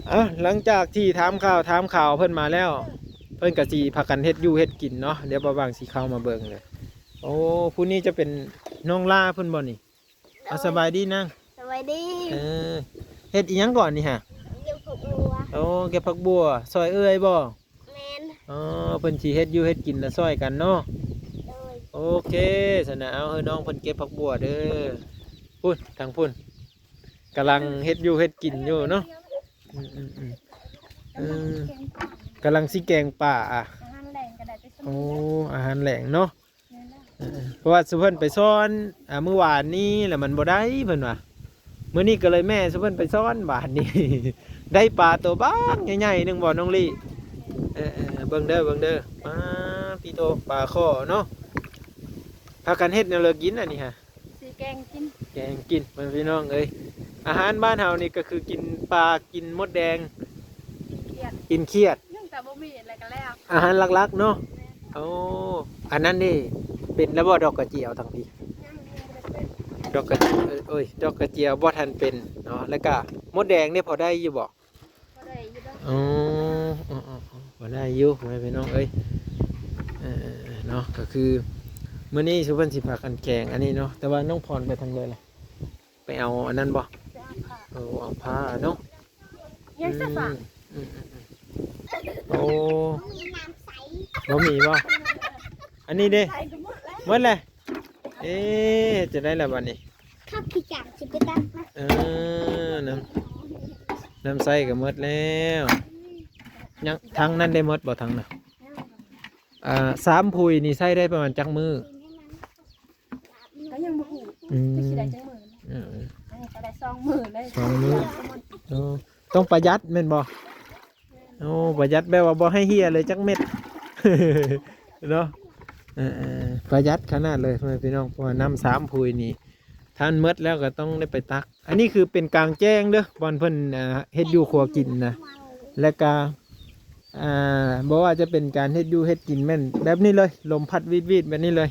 ເອົ້າ ຫຼັງຈາກທີ່ຖາມຂ່າວ ຖາມຂ່າວເພິ່ນມາແລ້ວ ເພິ່ນກໍຊິພາກັນເຮັດຢູ່ເຮັດກິນເນາະ. ດຽວບ່າວຫວ່າງຊິເຂົ້າມາເບິ່ງເລີຍ. ໂອ້ ຜູ້ນີ້ຈະເປັນນ້ອງຫຼ້າເພິ່ນບໍ່ນີ້? ເອົາ ສະບາຍດີນາງ. ສະບາຍດີ. ເອີ ເຮັດອີ່ຫຍັງກ່ອນນີ້ຫະ? ເກັບຜັກບົວ. ໂອ້ ເກັບຜັກບົວ ຊ່ອຍເອື້ອຍບໍ່? ແມ່ນ. ອໍ ເພິ່ນຊິເຮັດຢູ່ເຮັດກິນລະຊ່ອຍກັນເນາະ. ໂດຍ. ໂອເຄ ຊັ້ນນະ ເອົາ ໃຫ້ນ້ອງເພິ່ນເກັບຜັກບົວເດີ. ພຸ້ນ ທາງພຸ້ນ ກຳລັງເຮັດຢູ່ເຮັດກິນຢູ່ເນາະ. ອືມໆໆ ເອີ ກຳລັງຊິແກງປາ. ອາຫານແລງກໍໄດ້ໄປສະເໝີ. ໂອ້ ອາຫານແລງເນາະ. ແມ່ນແລ້ວ. ເອີ ເພາະວ່າຊຸມເພິ່ນໄປຊ່ອນ ອ່າ ມື້ວານນີ້ລະມັນບໍ່ໄດ້ ເພິ່ນວ່າ. ມື້ນີ້ກໍເລີຍແມ່ຊຸມເພິ່ນໄປຊ່ອນບາດນີ້ ໄດ້ປາໂຕບັກໃຫຍ່ໆໜຶ່ງບໍ່ນ້ອງລີ້? ເອີໆ ເບິ່ງເດີ ເບິ່ງເດີ. ປາດຕິໂທ ປາຄໍ່ເນາະ. ພາກັນເຮັດແນວເລີກິນອັນນີ້ຫະ? ຊິແກງກິນ. ແກງກິນ ພີ່ນ້ອງເອີຍ. ອາຫານບ້ານເຮົານີ້ກໍຄືກິນປາ ກິນມົດແດງ ກິນຂຽດ ກິນຂຽດ. ຍັງແຕ່ບໍ່ມີແລ້ວກໍແລ້ວ. ອາຫານຫຼັກໆເນາະ. ແມ່ນ. ໂອ້ ອັນນັ້ນນີ້ເປັນແລ້ວບໍ່ ດອກກະຈຽວທາງພີ້? ຍັງ ຍັງບໍ່ໄດ້ເປັນ. ດອກກະ ໂອ້ຍ ດອກກະຈຽວບໍ່ທັນເປັນເນາະ. ແລ້ວກະມົດແດງນີ້ພໍໄດ້ຢູ່ບໍ່? ພໍໄດ້ຢູ່ດອກ. ອໍ ອໍໆໆ ພໍໄດ້ຢູ່ ພໍ່ແມ່ພີ່ນ້ອງເອີຍ. ເອີໆໆ ເນາະ ກໍຄືມື້ນີ້ຊຸມເພິ່ນຊິພາກັນແກງອັນນີ້ເນາະ. ແຕ່ວ່ານ້ອງພອນໄປທາງໃດລະ? ໄປເອົາອັນນັ້ນບໍ່? ໄປເອົາຜ້າ. ເອີ ເອົາຜ້າເນາະ. ຍັງສະຝາກ. ອືມໆໆ ໂອ້ ບໍ່ມີບໍ່? ອັນນີ້ເດ້ ໃສ່ກໍໝົດແລ້ວ. ໝົດແລ້ວ. ເອ ເຮັດຈັ່ງໃດລະບາດນີ້? ເຂົາຄືຈັ່ງຊິໄປຕັກມາ. ເອີ ນ້ຳ ນ້ຳໃຊ້ກໍໝົດແລ້ວ. ຍັງ ຖັງນັ້ນໄດ້ໝົດບໍ່ ຖັງນະ? ຍັງ. ອ່າ ສາມຜຸຍນີ້ໃຊ້ໄດ້ປະມານຈັກມື້? ກໍຍັງບໍ່ຮູ້. ອືມ ວ່າຊິໄດ້ຈັກມື້. ເອີ ອັນນີ້ກໍໄດ້ສອງມື້ເລີຍ. ສອງມື້. ເອີ ຕ້ອງປະຢັດແມ່ນບໍ່? ໂອ້ ປະຢັດແບບວ່າບໍ່ໃຫ້ເຫ່ຍເລີຍຈັກເມັດເນາະ. ເອີໆ ປະຢັດຂະໜາດເລີຍ ພໍ່ແມ່ພີ່ນ້ອງ. ເພາະວ່ານ້ຳສາມຜຸຍນີ້ ຖ້າມັນໝົດແລ້ວກໍຕ້ອງໄດ້ໄປຕັກ. ອັນນີ້ຄືເປັນກາງແຈ້ງເດີ ບ່ອນເພິ່ນ ອ່າ ເຮັດຢູ່ຄົວກິນນະ. ແລ້ວກໍ ອ່າ ບໍ່ວ່າຈະເປັນການເຮັດຢູ່ເຮັດກິນແມ່ນແບບນີ້ເລີຍ ລົມພັດວີດໆແບບນີ້ເລີຍ.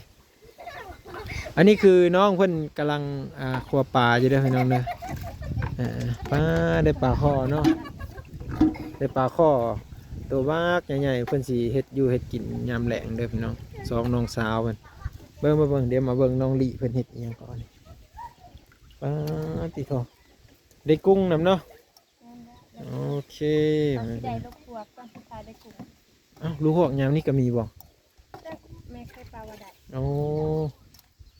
ອັນນີ້ຄືນ້ອງເພິ່ນກຳລັງ ອ່າ ຂົ້ວປາຢູ່ເດີພີ່ນ້ອງເດີ. ເອີ ປາ ໄດ້ປາຄໍ່ເນາະ ໄດ້ປາຄໍ່ໂຕບັກໃຫຍ່ໆ. ເພິ່ນຊິເຮັດຢູ່ເຮັດກິນຍາມແລງເດີພີ່ນ້ອງ ສອງນ້ອງສາວເພິ່ນ. ເບິ່ງ ເບິ່ງ ເບິ່ງ ດຽວມາເບິ່ງນ້ອງລີ້ເພິ່ນເຮັດອີ່ຫຍັງກ່ອນ. ປາດຕິໂທ ໄດ້ກຸ້ງນຳເນາະ. ໂອເຄ ເຮົາຊິໄດ້ລູກຫວກກ່ອນ ຊິໄດ້ກຸ້ງ. ອ້າວ ລູກຫວກຍາມນີ້ກໍມີບໍ່? ແມ່ໄຂ່ປາວ່າໄດ້. ໂອ້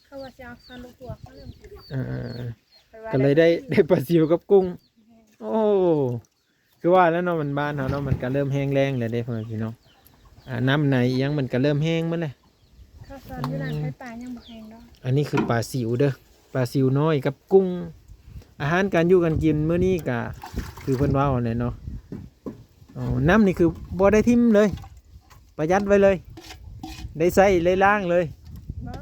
ເຂົາວ່າຊິເອົາຊາລູກຫວກມາເລີຍ. ເອີໆໆ ເພິ່ນວ່າ ກໍເລີຍໄດ້ ໄດ້ປາຊິວກັບກຸ້ງ. ແມ່ນ. ໂອ້ ຄືວ່າແລ້ວເນາະ ມັນບ້ານເຮົາເນາະ ມັນກໍເລີ່ມແຫ້ງແລ້ງແລ້ວເດ້ ພໍ່ແມ່ພີ່ນ້ອງ. ອ່າ ນ້ຳໃນອີ່ຫຍັງມັນກໍເລີ່ມແຫ້ງໝົດແລ້ວ. ເຂົາສອນຢູ່ຮ້ານຂາຍປາຍັງບໍ່ແຫ້ງດອກ. ອັນນີ້ຄືປາຊິວເດີ ປາຊິວນ້ອຍກັບກຸ້ງ. ອາຫານການຢູ່ການກິນມື້ນີ້ກະຄືເພິ່ນເວົ້າແຫຼະເນາະ. ອໍ ນ້ຳນີ້ຄືບໍ່ໄດ້ຖິ້ມເລີຍ ປະຢັດໄວ້ເລີຍ. ໄດ້ໃຊ້ໄດ້ລ້າງເລີຍ. ບໍ່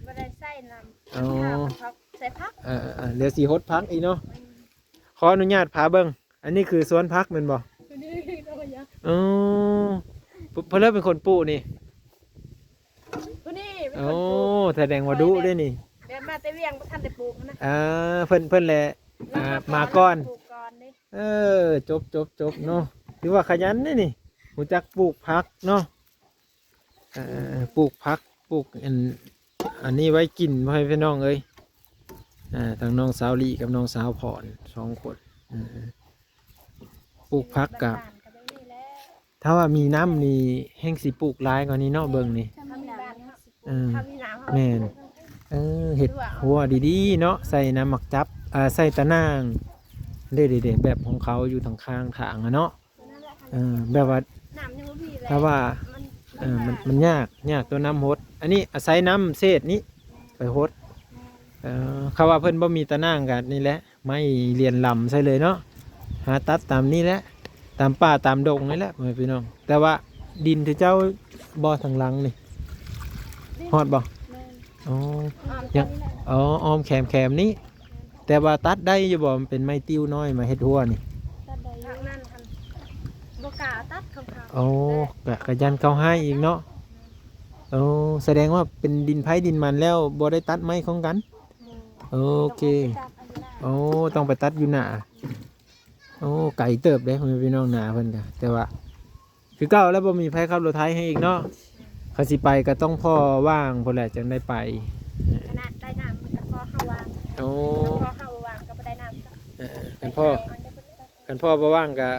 ບໍ່ໄດ້ໃຊ້ນ້ຳ. ອໍ ໃສ່ຜັກ ເອີໆໆ ດຽວຊິຫົດຜັກອີກເນາະ. ອືມ ຂໍອະນຸຍາດພາເບິ່ງ ອັນນີ້ຄືສວນຜັກແມ່ນບໍ່? ໂອ້ ເພິ່ນເລີຍເປັນຄົນປູກນີ້. ຜູ້ນີ້ເປັນຄົນປູກ. ໂອ້ ສະແດງວ່າດຸເດ້ນີ້. ແບບມາແຕ່ວຽງບໍ່ທັນໄດ້ປູກນະ. ເອີ ເພິ່ນ ເພິ່ນແຫຼະ ອ່າ ມາກ່ອນ. ເອີ ຈົບໆໆເນາະ ຖືວ່າຂະຫຍັນເດ້ນີ້ ຮູ້ຈັກປູກຜັກເນາະ. ເອີ ປູກຜັກ ປູກອັນ ອັນນີ້ໄວ້ກິນ ພໍ່ແມ່ພີ່ນ້ອງເອີຍ. ອ່າ ທັງນ້ອງສາວລີ້ກັບນ້ອງສາວພອນ ສອງຄົນ. ເອີ ປູກຜັກກະ ຖ້າວ່າມີນ້ຳນີ້ແຮ່ງຊິປູກຫຼາຍກວ່ານີ້ເນາະ. ເບິ່ງນີ້ ຖ້າມີນ້ຳ ເອີ ຖ້າມີນ້ຳ ແມ່ນ. ເອີ ເຮັດຮົ້ວດີໆເນາະ ໃສ່ນ້ຳໝາກຈັບ ເອີ ໃສ່ຕາໜ່າງ ເດ້ໆໆ ແບບຂອງເຂົາຢູ່ທາງຂ້າງທາງຫັ້ນເນາະ. ເອີ ແບບວ່າ ນ້ຳຍັງບໍ່ມີເລີຍ ຖ້າວ່າ ມັນ ເອີ ມັນ ມັນຍາກ ຍາກ ຍາກຕົວນ້ຳຫົດ. ອັນນີ້ອາໄສນ້ຳເສດນີ້ໄປຫົດ. ເອີ ເຂົາວ່າເພິ່ນບໍ່ມີຕາໜ່າງກະນີ້ແຫຼະ ໄມ້ລຽນລຳໃສ່ເລີຍເນາະ. ຫາຕັດຕາມນີ້ແຫຼະ ຕາມປ່າຕາມດົງນີ້ແຫຼະ ພໍ່ແມ່ພີ່ນ້ອງ. ແຕ່ວ່າດິນທີ່ເຈົ້າບໍ່ທາງຫຼັງນີ້ ຮອດບໍ່? ແມ່ນ. ອໍ ອ້ອມ ຍັງ ແຄມນີ້ແຫຼະ. ອໍ ອ້ອມແຄມໆນີ້. ແຕ່ວ່າຕັດໄດ້ຢູ່ບໍ່? ມັນເປັນໄມ້ຕິ້ວນ້ອຍມາເຮັດຮົ້ວນີ້. ຕັດໄດ້ຢູ່. ພາກນັ້ນຫັ້ນບໍ່ກ້າຕັດຂອງເຂົາ. ໂອ້ ກະ ກະຢ້ານເຂົາຮ້າຍອີກເນາະ. ໂອ້ ສະແດງວ່າເປັນດິນໃຜດິນມັນແລ້ວ ບໍ່ໄດ້ຕັດໄມ້ຂອງກັນ. ບໍ່. ໂອເຄ. ຕ້ອງໄປຕັດອັນຢູ່ໜ້າ. ໂອ້ ຕ້ອງໄປຕັດຢູ່ໜ້າ. ໂອ້ ໄກເຕີບເດ້ ພໍ່ແມ່ພີ່ນ້ອງ ນາເພິ່ນກະ ແຕ່ວ່າ ຄືເກົ່າແລ້ວ ບໍ່ມີໃຜຂັບລົດໄຖໃຫ້ອີກເນາະ. ຄັນຊິໄປກໍຕ້ອງພໍວ່າງພຸ້ນແຫຼະ ຈັ່ງໄດ້ໄປ. ຂະໜາດໄດ້ນ້ຳກໍພໍເຮົາວ່າງ. ໂອ້ ພໍເຮົາວ່າງກໍບໍ່ໄດ້ນ້ຳ. ເອີ ຄັນພໍ ຄັນພໍບໍ່ວ່າງກໍ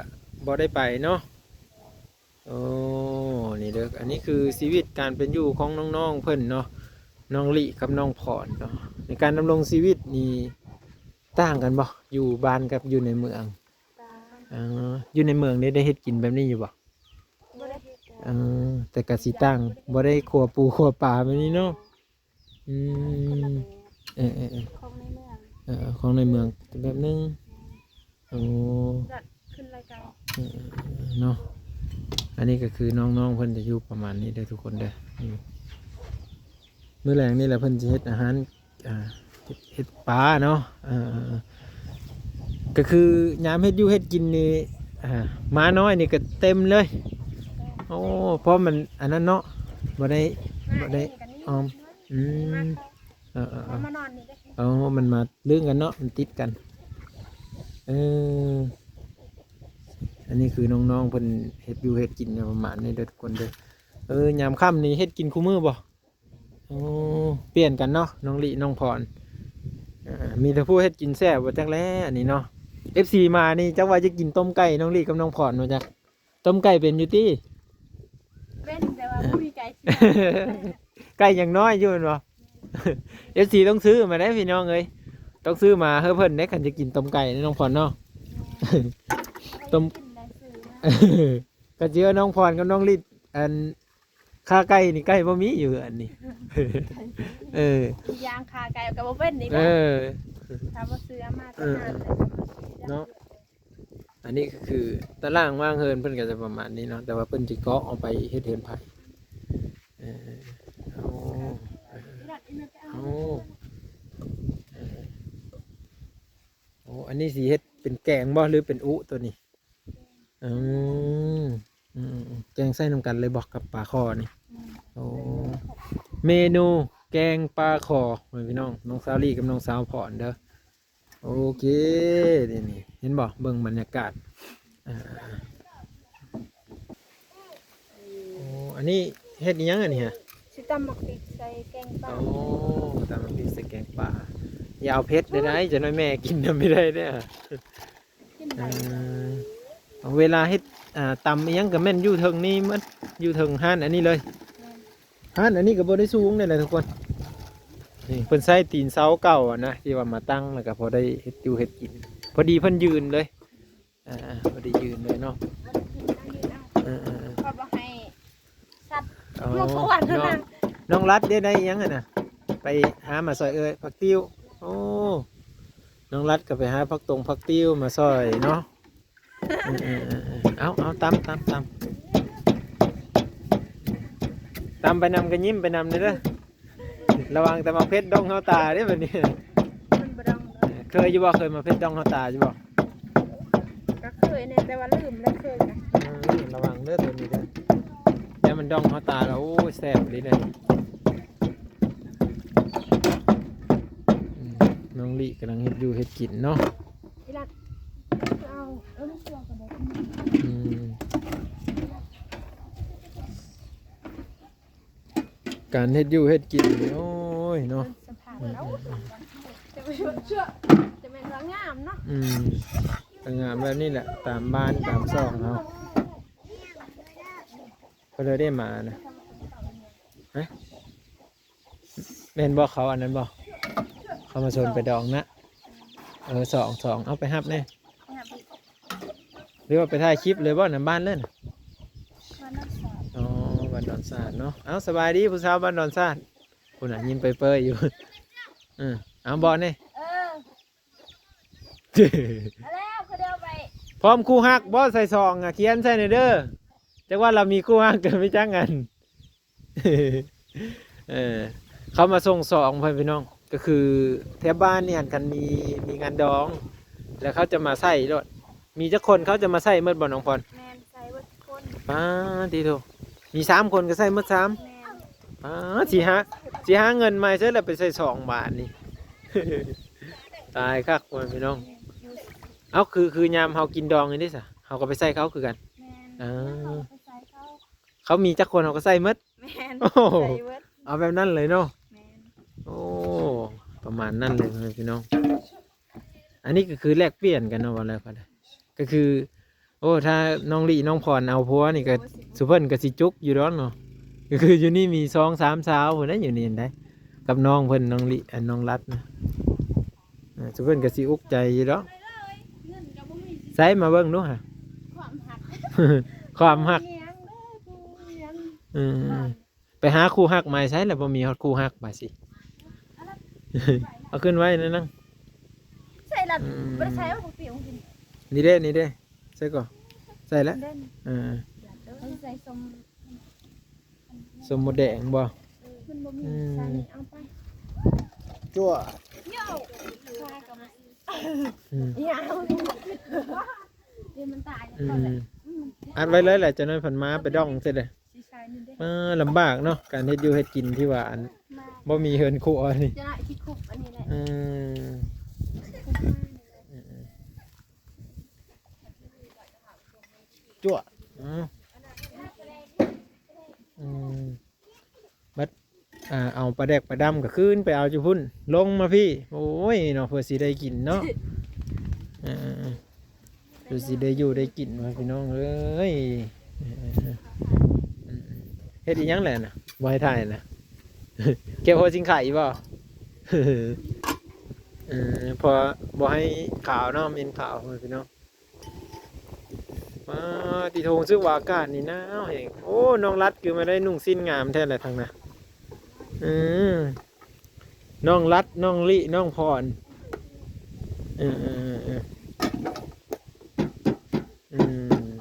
ບໍ່ໄດ້ໄປເນາະ. ໂອ້ ນີ້ເດີ ອັນນີ້ຄືຊີວິດການເປັນຢູ່ຂອງນ້ອງໆເພິ່ນເນາະ, ນ້ອງລິກັບນ້ອງພອນເນາະ. ໃນການດຳລົງຊີວິດນີ້ຕ່າງກັນບໍ່ ຢູ່ບ້ານກັບຢູ່ໃນເມືອງ? ຕ່າງ. ເອີ ຢູ່ໃນເມືອງນີ້ໄດ້ເຮັດກິນແບບນີ້ຢູ່ບໍ່? ບໍ່ໄດ້ເຮັດ. ເອີ ແຕ່ກໍຊິຕ່າງ ບໍ່ໄດ້ຄົວປູຄົວປາແບບນີ້ເນາະ. ອືມ ເອີໆໆ ຂອງໃນເມືອງ ເອີ ຂອງໃນເມືອງແບບໜຶ່ງ. ໂອ້ ຂຶ້ນໄລການ ເອີໆໆ ເນາະ. ອັນນີ້ກໍຄືນ້ອງໆເພິ່ນຈະຢູ່ປະມານນີ້ເດີທຸກຄົນເດີ. ອືມ ມື້ແລງນີ້ແຫຼະເພິ່ນຊິເຮັດອາຫານ ອ່າ ເຮັດ ເຮັດປາເນາະ. ເອີ ກໍຄືຍາມເຮັດຢູ່ເຮັດກິນນີ້ ອ່າ ໝານ້ອຍນີ້ກໍເຕັມເລີຍ. ໂອ້ ເພາະມັນອັນນັ້ນເນາະ ບໍ່ໄດ້ ບໍ່ໄດ້ອອມ. ອືມ ເອີໆໆ ເອົາມານອນນີ້ເດ້. ເອົາ ມັນມາລຶ້ງກັນເນາະ ມັນຕິດກັນ. ເອີ ອັນນີ້ຄືນ້ອງໆເພິ່ນເຮັດຢູ່ເຮັດກິນປະມານນີ້ເດີທຸກຄົນເດີ. ເອີ ຍາມຄ່ຳນີ້ເຮັດກິນຄູ່ມື້ບໍ່? ໂອ້ ປ່ຽນກັນເນາະ ນ້ອງລິ ນ້ອງພອນ. ເອີ ມີແຕ່ຜູ້ເຮັດກິນແຊບວ່າຈັກແຫຼະອັນນີ້ເນາະ. ເອັຟຊີ ມານີ້ຈັກວ່າຈະກິນຕົ້ມໄກ່ນ້ອງລິກັບນ້ອງພອນວ່າຈັກ. ຕົ້ມໄກ່ເປັນຢູ່ຕິ? ເປັນ ແຕ່ວ່າບໍ່ມີໄກ່ຊິ ໄກ່ຍັງນ້ອຍຢູ່ແມ່ນບໍ່? ເອັຟຊີ ຕ້ອງຊື້ມາເດ້ພີ່ນ້ອງເອີຍ ຕ້ອງຊື້ມາໃຫ້ເພິ່ນເດ້ ຄັນຈະກິນຕົ້ມໄກ່ເນາະ ນ້ອງພອນເນາະ. ຕົ້ມ ກິນໄດ້ຊື້ມາ ກໍຊິເອົານ້ອງພອນກັບນ້ອງລິດ ອັນ ຂ້າໄກ່ນີ້ ໄກ່ບໍ່ມີຢູ່ເຮືອນນີ້. ເອີ ອີກຢ່າງຂ້າໄກ່ກໍບໍ່ເປັນອີກ ເອີ ນະ ຖ້າບໍ່ຊື້ມາ ເອີ ແຕ່ ເອີ ເນາະ. ອັນນີ້ກໍຄືຕາລາງວາງເຮືອນເພິ່ນກໍຈະປະມານນີ້ເນາະ ແຕ່ວ່າເພິ່ນຊິເກາະອອກໄປເຮັດເຮືອນໃໝ່. ເອີ ໂອ້ ໂອ້ ເອີ ໂອ້ ອັນນີ້ຊິເຮັດເປັນແກງບໍ່ ຫຼືເປັນອຸໂຕນີ້? ອືມ ອືມ ແກງໃສ່ນຳກັນເລີຍບໍ່ກັບປາຄໍ່ນີ້? ອືມ ໂອ້ ເມນູແກງປາຄໍ່ ພີ່ນ້ອງ ນ້ອງສາວລີກັບນ້ອງສາວພອນເດີ. ໂອເຄ ນີ້ ນີ້ ເຫັນບໍ່? ເບິ່ງບັນຍາກາດ. ອ່າ ໂອ້ ອັນນີ້ເຮັດອີ່ຫຍັງອັນນີ້ຮະ? ຊິຕຳໝາກພິກໃສ່ແກງປາ. ໂອ້ ຕຳໝາກພິກໃສ່ແກງປາ. ຢ່າເອົາເຜັດໄດ້ ຈັກໜ້ອຍແມ່ກິນນຳບໍ່ໄດ້ເດີ. ກິນໄດ້ ເອີ ເວລາເຮັດ ອ່າ ຕຳອີ່ຫຍັງກໍແມ່ນຢູ່ເທິງນີ້ໝົດ ຢູ່ເທິງຮ້ານອັນນີ້ເລີຍ. ແມ່ນ ຮ້ານອັນນີ້ກໍບໍ່ໄດ້ສູງເດລະທຸກຄົນ. ນີ້ເພິ່ນໃຊ້ຕີນເສົາເກົ່າຫັ້ນນະ ທີ່ວ່າມາຕັ້ງ ແລ້ວກໍພໍໄດ້ເຮັດຢູ່ເຮັດກິນ ພໍດີເພິ່ນຢືນເລີຍ. ອ່າ ພໍໄດ້ຢືນເລີຍເນາະ. ເອີໆໆ ເຂົາບໍ່ໃຫ້ສັດ ອໍ ມາກວນ ນ້ອງ ນ້ອງລັດເດ້ ໄດ້ຫຍັງຫັ້ນນະ? ໄປຫາມາຊ່ອຍເອື້ອຍ ຜັກຕິ້ວ. ໂອ້ ນ້ອງລັດກໍໄປຫາຜັກຕົງຜັກຕິ້ວມາຊ່ອຍເນາະ. ເອີໆໆ ເອົາ ເອົາ ຕຳ ຕຳ ຕຳ ຕຳໄປນຳກໍຍິ້ມໄປນຳເດີ. ລະວັງແຕ່ໝາກເຜັດດົງເຮົາຕາເດ້ບັດນີ້. ມັນບໍ່ດົງເດີ. ເຄີຍຢູ່ບໍ່? ເຄີຍໝາກເຜັດດົງເຮົາຕາຢູ່ບໍ່? ກໍເຄີຍແດ່ ແຕ່ວ່າລືມແລ້ວເຄີຍນະ. ເອີ ລະວັງເດີໂຕນີ້ເດີ ຢ່າມັນດົງເຮົາຕາລະ. ໂອ້ຍ ແຊບອີ່ຫຼີເດ້. ອືມ ນ້ອງລິກຳລັງເຮັດຢູ່ເຮັດກິນເນາະ. ອີ່ລັດ ເອົາ ເອີ ມັນຕົວກໍໄດ້. ອືມ ການເຮັດຢູ່ເຮັດກິນນີ້ ໂອ້ຍເນາະ. ສະພາບເຮົາ ຈະແມ່ນວ່າງາມເນາະ. ອືມ ກໍງາມແບບນີ້ແຫຼະ ຕາມບ້ານຕາມຊ່ອງເຮົາ. ເພິ່ນເລີຍໄດ້ມານະ ຮະ? ແມ່ນບໍ່? ເຂົາອັນນັ້ນບໍ່? ເຂົາມາຊົນໄປດອງນະ. ເອີ ສອງ ສອງ ເອົາໄປຮັບແດ່. ໄປຮັບອີກ ຫຼືວ່າໄປຖ່າຍຄລິບເລີຍບໍ່? ນຳບ້ານເລີຍນະ. ບ້ານດອນສາດ. ອໍ ບ້ານດອນສາດເນາະ. ເອົາ ສະບາຍດີຜູ້ສາວບ້ານດອນສາດ. ພຸ້ນນະ ຍິ້ມເປີຍໆຢູ່. ເອີ ເອົາ ບອກແດ່. ເອີ ເອົາແລ້ວ ຄືເດີໄປ. ພ້ອມຄູ່ຮັກບໍ່? ໃສ່ຊອງອະ ຂຽນໃສ່ແດ່ເດີ. ຈັກວ່າລາວມີຄູ່ຮັກ ກໍມີຈັກອັນ. ເອີ ເຂົາມາສົ່ງຊອງ ພໍ່ແມ່ພີ່ນ້ອງ. ກໍຄືແຖວບ້ານນີ້ຫັ້ນ ຄັນມີ ມີງານດອງ ແລ້ວເຂົາຈະມາໃສ່ໂລດ. ມີຈັກຄົນເຂົາຈະມາໃສ່ໝົດບໍ່ ນ້ອງພອນ? ແມ່ນ ໃສ່ເບິດທຸກຄົນ. ປາດຕິໂທ ມີສາມຄົນກໍໃສ່ໝົດສາມ. ແມ່ນ. ປາດ ຊິຫາ ຊິຫາເງິນໃໝ່ໃສລະໄປໃສ່ຊອງບາດນີ້. ຕາຍຄັກ ພໍ່ແມ່ພີ່ນ້ອງ. ຢູ່ ເອົາ ຄື ຄືຍາມເຮົາກິນດອງນີ້ເດ້ຊະ ເຮົາກໍໄປໃສ່ເຂົາຄືກັນ? ແມ່ນ ເອີ ເຮົາກໍໄປໃສ່ເຂົາ ເຂົາມີຈັກຄົນເຮົາກໍໃສ່ໝົດ. ແມ່ນ ໂອ້ໂຫ ໃສ່ໝົດ ເອົາແບບນັ້ນເລີຍເນາະ. ແມ່ນ ໂອ້ ປະມານນັ້ນເລີຍພີ່ນ້ອງ. ອັນນີ້ກໍຄືແລກປ່ຽນກັນເນາະ ວ່າແລ້ວກໍໄດ້ ກໍຄື ໂອ້ ຖ້ານ້ອງລິນ້ອງພອນເອົາຜົວນີ້ກໍ ຊຸເພິ່ນກໍຊິຈຸກຢູ່ດອກເນາະ. ກໍຄືຢູ່ນີ້ມີສອງສາມສາວພຸ້ນນະ ຢູ່ນີ້ຫັ້ນໃດ ກັບນ້ອງເພິ່ນ ນ້ອງລິ ອັນ ນ້ອງລັດນະ. ເອີ ຊຸເພິ່ນກໍຊິອຸກໃຈຢູ່ດອກ. ໃສ ມາເບິ່ງດູຫາ ຄວາມຮັກ ຄວາມຮັກ ເອີ ໄປຫາຄູ່ຮັກມາໃສລະ ບໍ່ມີຮອດຄູ່ຮັກບາດຊິ ເອົາຂຶ້ນໄວ້ນັ້ນນະ. ໃສ່ລະ ອືມ ບໍ່ໄດ້ໃສ່ວ່າບໍ່ປິວກິນ ນີ້ເດ້ ນີ້ເດ້ ໃສ່ກໍ ໃສ່ລະ ເອີ ໃສ່ສົ້ມ ສົ້ມມົດແດງບໍ່? ມັນບໍ່ມີ ອືມ ໃສ່ນີ້ ເອົາໄປ ຈົວດ ໂຍ ອືມ ຍາວ ດຽວມັນຕາຍ ອືມ ອັດໄວ້ເລີຍແຫຼະ ຈັກໜ້ອຍເພິ່ນມາໄປດອງເສຍເດ້. ຊິໃສ່ນີ້ເດ້ ເອີ ລຳບາກເນາະ ການເຮັດຢູ່ເຮັດກິນທີ່ວ່າ ອັນ ມາ ບໍ່ມີເຮືອນຄົວນີ້ ຈະໄດ້ຂີ້ຄຸບອັນນີ້ແຫຼະ ເອີ ຄຸບມານີ້ແຫຼະ ເອີ ຈົວດ ເອີ ອືມ ບັດ ອ່າ ເອົາປາແດກປາດຳກໍຄືນໄປເອົາຢູ່ພຸ້ນ ລົງມາພີ້ ໂອ້ຍເນາະ ເພື່ອຊິໄດ້ກິນເນາະ ເອີ ເພື່ອຊິໄດ້ຢູ່ໄດ້ກິນວ່າພີ່ນ້ອງເອີຍ. ເຮັດອີ່ຫຍັງແຫຼະນະ ບໍ່ໃຫ້ຖ່າຍນະ ເກັບຫົວຊິງໄຄບໍ່? ເອີ ເພາະບໍ່ໃຫ້ຂາວເນາະ ເໝັນຂາວພີ່ນ້ອງ. ມາຕິໂທ ຮູ້ສຶກວ່າອາກາດນີ້ໜາວແຮງ. ໂອ້ ນ້ອງລັດຄືມາໄດ້ນຸ່ງສິ້ນງາມແທ້ແຫຼະທາງນັ້ນ. ເອີ ນ້ອງລັດ ນ້ອງລິ ນ້ອງພອນ ເອີ ເອີ ເອີ ເອີ ອືມ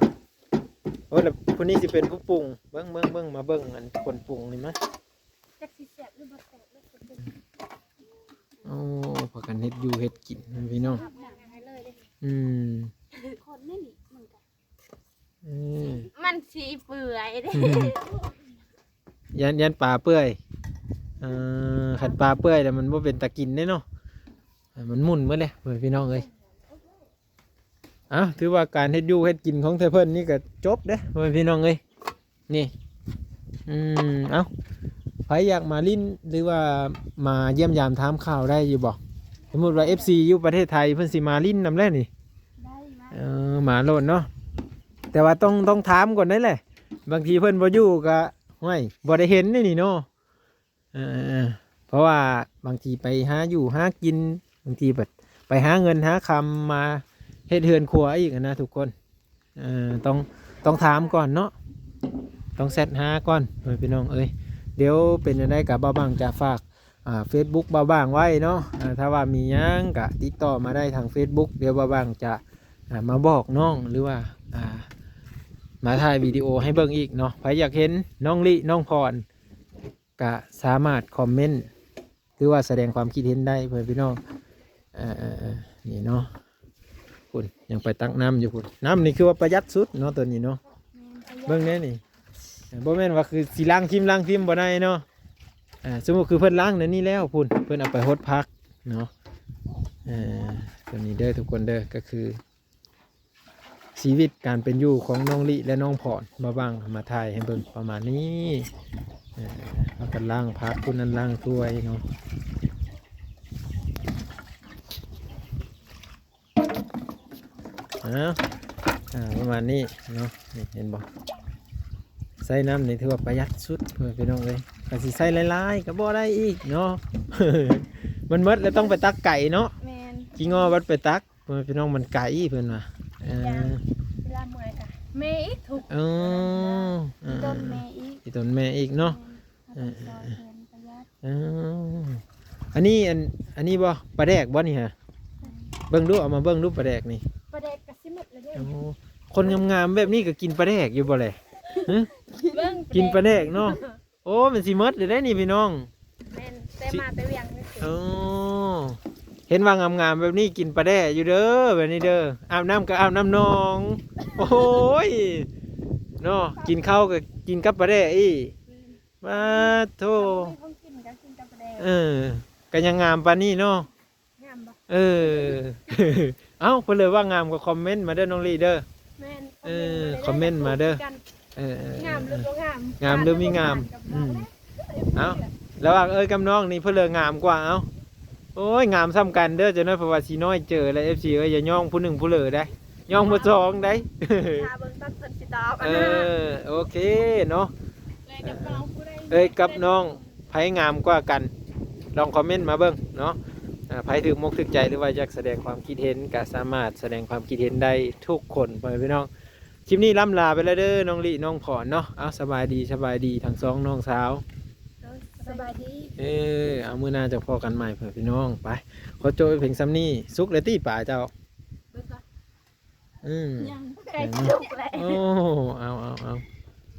ໂອ້ ແລ້ວຜູ້ນີ້ຊິເປັນຜູ້ປຸງ. ເບິ່ງ ເບິ່ງ ເບິ່ງ ມາເບິ່ງອັນຄົນປຸງນີ້ມາ. ຈັກຊິແຊບຫຼືບໍ່ແຊບເລີຍ ໂອ້ ພາກັນເຮັດຢູ່ເຮັດກິນພີ່ນ້ອງ. ອືມ ຄົນນີ້ນີ້ມັນກໍ ເອີ ມັນຊິເປື່ອຍເດ້ ຢ້ານ ຢ້ານປາເປື່ອຍ. ເອີ ຄັນປາເປື່ອຍແລ້ວມັນບໍ່ເປັນຕາກິນເດ້ເນາະ ມັນໝຸ່ນເບິດເລີຍ ພີ່ນ້ອງເອີຍ. ເອົ້າ ຖືວ່າການເຮັດຢູ່ເຮັດກິນຂອງແທ້ເພິ່ນນີ້ກໍຈົບເດ້ ພໍ່ແມ່ພີ່ນ້ອງເອີຍ ນີ້. ອືມ ເອົ້າ ໃຜຢາກມາຫຼິ້ນ ຫຼືວ່າມາຢ້ຽມຢາມຖາມຂ່າວໄດ້ຢູ່ບໍ່? ສົມມຸດວ່າເອັຟຊີຢູ່ປະເທດໄທເພິ່ນຊິມາຫຼິ້ນນຳແລ້ວນີ້ ໄດ້ມາ ເອີ ມາໂລດເນາະ ແຕ່ວ່າຕ້ອງ ຕ້ອງຖາມກ່ອນໄດ໋ແຫຼະ ບາງທີເພິ່ນບໍ່ຢູ່ກໍ ຫ້ວຍ ບໍ່ໄດ້ເຫັນເດ້ນີ້ເນາະ. ເອີ ເພາະວ່າບາງທີໄປຫາຢູ່ຫາກິນ ບາງທີແບບໄປຫາເງິນຫາຄຳມາເຮັດເຮືອນຄົວອີກຫັ້ນນະທຸກຄົນ. ເອີ ຕ້ອງ ຕ້ອງຖາມກ່ອນເນາະ ຕ້ອງແຊັດຫາກ່ອນ ເອີ ພີ່ນ້ອງເອີຍ. ດຽວເປັນຈັ່ງໃດກໍບ່າວບັງຈະຝາກ ອ່າ ເຟສບຸກບ່າວບັງໄວ້ເນາະ. ອ່າ ຖ້າວ່າມີຫຍັງກໍຕິດຕໍ່ມາໄດ້ທາງເຟສບຸກ ດຽວບ່າວບັງຈະ ອ່າ ມາບອກນ້ອງ ຫຼືວ່າ ອ່າ ມາຖ່າຍວິດີໂອໃຫ້ເບິ່ງອີກເນາະ. ໃຜຢາກເຫັນນ້ອງລິ ນ້ອງພອນ ກະສາມາດຄອມເມັນ ຫຼືວ່າສະແດງຄວາມຄິດເຫັນໄດ້ ພໍ່ແມ່ພີ່ນ້ອງ. ເອີ ເອີ ເອີ ນີ້ເນາະ ພຸ້ນ ຍັງໄປຕັກນ້ຳຢູ່ພຸ້ນ. ນ້ຳນີ້ຄືວ່າປະຢັດສຸດເນາະ ຕົວນີ້ເນາະ. ແມ່ນ ປະຢັດ ເບິ່ງແດ່ນີ້ ບໍ່ແມ່ນວ່າຄືຊິລ້າງທິ່ມ ລ້າງທິ່ມບໍ່ໄດ້ເນາະ. ເອີ ສົມມຸດຄືເພິ່ນລ້າງແນວນີ້ແລ້ວ ພຸ້ນ ເພິ່ນເອົາໄປຫົດຜັກເນາະ. ເອີ ຕົວນີ້ເດີທຸກຄົນເດີ ກໍຄື ຊີວິດການເປັນຢູ່ຂອງນ້ອງລິ ແລະ ນ້ອງພອນ ບ່າວບັງມາຖ່າຍໃຫ້ເບິ່ງປະມານນີ້. ເອີ ພາກັນລ້າງຜັກ ຜູ້ນັ້ນລ້າງຖ້ວຍເນາະ. ເອົາ ອ່າ ປະມານນີ້ເນາະ ນີ້ເຫັນບໍ່? ໃຊ້ນ້ຳນີ້ຖືວ່າປະຢັດສຸດ ເພື່ອນພີ່ນ້ອງເອີຍ. ຄັນຊິໃຊ້ຫຼາຍໆກໍບໍ່ໄດ້ອີກເນາະ ມັນໝົດແລ້ວຕ້ອງໄປຕັກໄກເນາະ. ແມ່ນ ຂີ້ງໍບັດໄປຕັກ ພໍ່ແມ່ພີ່ນ້ອງ ມັນໄກເພິ່ນວ່າ. ເອີ ເວລາເມື່ອຍກະແມ່ອີກທຸກ. ເອີ ອີຕົນແມ່ອີກ ອີຕົນແມ່ອີກເນາະ. ແມ່ນ ເອີ ເອີ ເອີ ເອີ ອັນນີ້ ອັນ ອັນນີ້ບໍ່ ປາແດກບໍ່ນີ້ຫະ? ເບິ່ງດູ ເອົາມາເບິ່ງດູ ປາແດກນີ້. ປາແດກກະຊິໝົດແລ້ວເດ້. ໂອ້ ຄົນງາມໆແບບນີ້ກໍກິນປາແດກຢູ່ບໍ່ແລ? ຫຶ ເບິ່ງ ກິນປາແດກເນາະ. ໂອ້ ມັນຊິໝົດແລ້ວເດ້ນີ້ພີ່ນ້ອງ. ແມ່ນ ແຕ່ມາແຕ່ວຽງ. ໂອ້ ເຫັນວ່າງາມໆແບບນີ້ກິນປາແດກຢູ່ເດີ ແບບນີ້ເດີ. ອາບນ້ຳກໍອາບນ້ຳໜອງ. ໂອ້ຍ ເນາະ ກິນເຂົ້າກໍກິນກັບປາແດກອີກ. ປາດໂທ ເອີ ກໍຍັງງາມປານນີ້ເນາະ. ງາມບໍ່? ເອີ ເອົ້າ ເພິ່ນເລີຍວ່າງາມກໍຄອມເມັນມາເດີນ້ອງລີເດີ. ແມ່ນ ເອີ ຄອມເມັນມາເດີ. ເອີໆໆ ງາມຫຼືບໍ່ງາມ ງາມຫຼືມີງາມ. ອືມ ເອົ້າ ລະຫວ່າງເອີຍກັບນ້ອງນີ້ ເພິ່ນເລີຍງາມກວ່າ. ເອົ້າ ໂອ້ຍ ງາມສ່ຳກັນເດີ ຈັກໜ້ອຍເພິ່ນວ່າຊິນ້ອຍເຈີແລ້ວ ເອັຟຊີເອີຍ ຢ່າຍ້ອງຜູ້ໜຶ່ງຜູ້ເລີໄດ໋ ຍ້ອງຜູ້ສອງໄດ໋. ຖ້າເບິ່ງຕອນເພິ່ນຊິຕອບ. ເອີ ໂອເຄເນາະ. ເອີຍກັບນ້ອງ ເອີຍກັບນ້ອງ ໃຜງາມກວ່າກັນ ລອງຄອມເມັນມາເບິ່ງເນາະ. ອ່າ ໃຜຖືກມົກຖືກໃຈ ຫຼືວ່າຢາກສະແດງຄວາມຄິດເຫັນ ກໍສາມາດສະແດງຄວາມຄິດເຫັນໄດ້ທຸກຄົນ ພໍ່ແມ່ພີ່ນ້ອງ. ຄລິບນີ້ລ່ຳລາໄປແລ້ວເດີ ນ້ອງລິ ນ້ອງພອນເນາະ. ເອົາ ສະບາຍດີ ສະບາຍດີທັງສອງນ້ອງສາວ. ໂດຍ ສະບາຍດີ. ເອີ ເອົາ ມື້ໜ້າຈະພໍ້ກັນໃໝ່ ພໍ່ແມ່ພີ່ນ້ອງ. ໄປ ຂໍຈົບເພງສ່ຳນີ້. ສຸກແລ້ວຕິປາເຈົ້າ? ເບິ່ງກ່ອນ. ອືມ ຍັງ ໃກ້ຈະສຸກແລ້ວ. ໂອ້ ເອົາ ເອົາ ເອົາ.